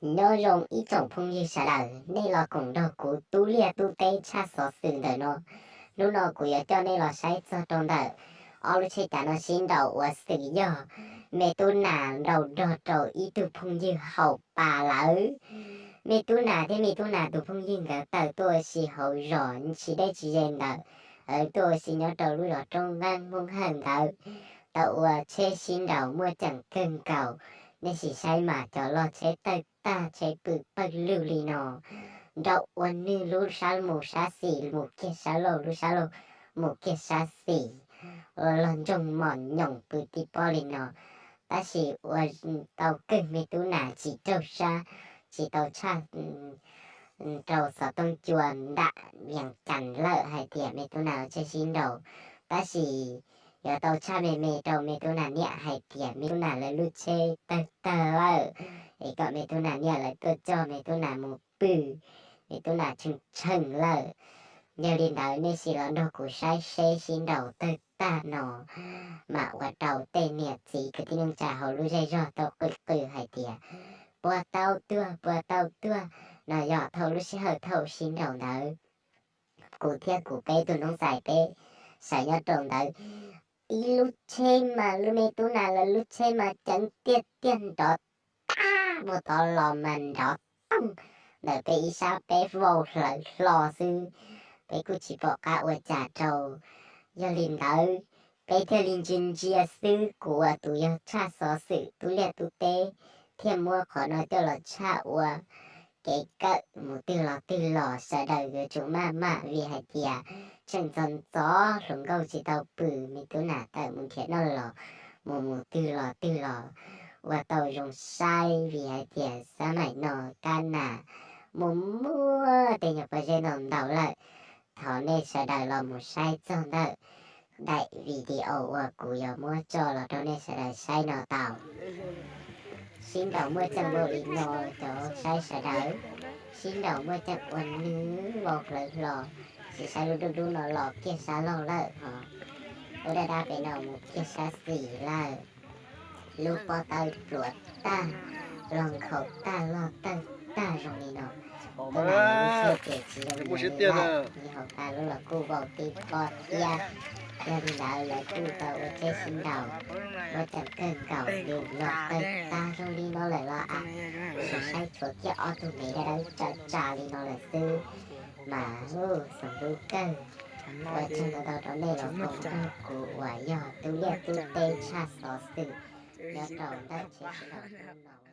Nyob zoo ib tsoom phooj ywg sawv daws, nej los koom nrog kuv tub liaj tub teb tshaj xov xwm ntawm no. Hnub no kuv yuav coj nej los saib txog rau ntawm ob lub tsheb cav no sib nraus ua xwm yog me tub nas nraus nrog rau ib tug phooj ywg haus pa lawm. Me tub nas thiab me tub nas tus phooj ywg nkawd tawm tuaj ua si hauv zos tsis deb tsis ze ntawd, tuaj ua si nyob rau lub zos roob nqeeb Hmoob Hawj ntawd, tau ua tsheb sib nraus muaj ceem kawg nkaus. Nej sim saib mas cov log tsheb tawg tag tsheb pw pawg lug li no, nraus ua nwg lub sab mus sab xis mus kiag sab laug, lub sab laug mus kiag sab xis, ua log ntsoog mos nyoos pw tib pob li no. Tab sis ua tau kawg me tub nas tsis raug sab, tsis tau tshaj rau xov tooj cua nram Vias Cas lawm hais tias me tub nas ua tsheb sib nraus. Tab sis yuav tau tshaj me me rau me tub nas niam hais tias me tub nas lawv lub tsheb tawg tag lawm, es kom me tub nas niam lawv tuaj coj me tub nas mus pw, me tub nas tshee tshee lawm. Yog li ntawd nej sim los nrog kuv saib seb sib nraus tawg tag no mam ua rau tej niam txiv kwv tij neej tsa hauv lub zej zog tau qw qw hais tias puas tau tuag puas tau tuag no. Yog thaum lub sij hawm thaum sib nraus ntawd, kuv thiab kuv peb tug noob xais peb sawv nyob rau ntawd, ib lub tsheb mas lub me tub nas lawv lub tsheb mas ceev tiag tiag nrov tag mus tod los mas nrov toog ntawm peb ib sab peb vau hlawv hlo xwb, peb kuj tsis pom qab ua cas rau. Yog li ntawd, peb thiaj li ntsia ntsia xwb, kuv uas tus yog tshaj xov xwm tub liaj tub teb thiaj muab qhov no coj los tshaj ua kev kawm mus twg los twg los sawv daws yuav tsum maj mam vim hais tias tseem ntxov ntxov hluas nkauj tsis tau pw, me tub nas tawm mus nrhiav noj los mus mus twg los twg los ua tau zoo saib vim hais tias xab maim no kab nas mus muaj tej nyuag pob zeb ntau ntau lawm. Thov nej sawv daws los mus saib txog ntawm daim video uas kuv yuav muab tso los rau nej sawv daws saib no tau. Sib nraus muaj ceem npaum li no, cov saib sawv daws, sib nraus muaj ceem ua nws vau hlawv hlo, sim saib lub dub dub no los kiag sab laug lawm hos, lub dab dab pem no mus kiag sab xis lawm. Lub pob tawb pluav tag, los nkhaus tag log tawg tag zoo li no. Tus nas lub siab ces tsis zoo li lawm, hauv tas lub los kuj vau tib pob thiab. Yog li ntawd lawv kuj tau ua tsheb sib nraus, muaj ceem kawg nkaus li los tawg tag zoo li no lawm los as. Saib tshuav kiag ob tug nev dawb dawb tsa tsa li no lawm xwb, mas hu xaus hlub kawg. Ua tsaug ntau ntau rau nej los koom nrog kuv uas yog tub liaj tub teb tshaj xov xwm nyob rau ntawm tsheb sib nraus no.